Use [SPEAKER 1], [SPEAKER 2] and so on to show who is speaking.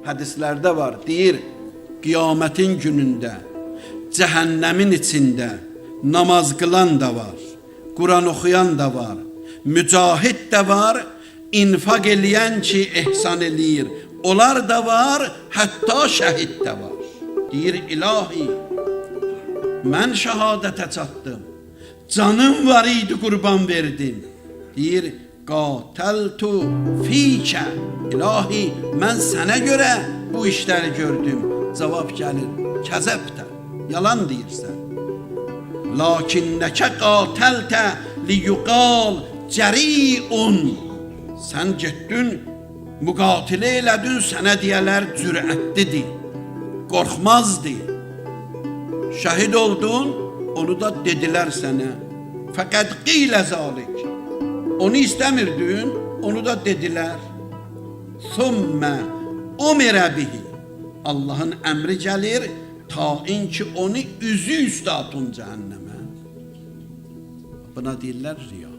[SPEAKER 1] Hədislərdə var, deyir, qiyamətin günündə, cəhənnəmin içində namaz qılan da var, Quran oxuyan da var, mücahid də var, infaq eləyən ki, ehsan eləyir. Onlar da var, hətta şəhid də var. Deyir, ilahi, mən şəhadətə çatdım. Canım var idi qurban verdim. Deyir, qatəltu fikə. İlahi, mən sənə görə bu işləri gördüm. Cavab gəlir, kəzəbtə, yalan deyirsən. Lakinnəkə qatəltə liyuqal cəriun. Sən getdin, müqatilə elədin, sənə deyələr cürətlidir, qorxmazdır. Şəhid oldun, onu da dedilər sənə. Fəqət qilə zalik. Onu istəmirdin, onu da dedilər. Sümmə umirə bihi. Allahın əmri gəlir, ta ki onu üzü üstə atın cəhənnəmə. Buna deyirlər riya.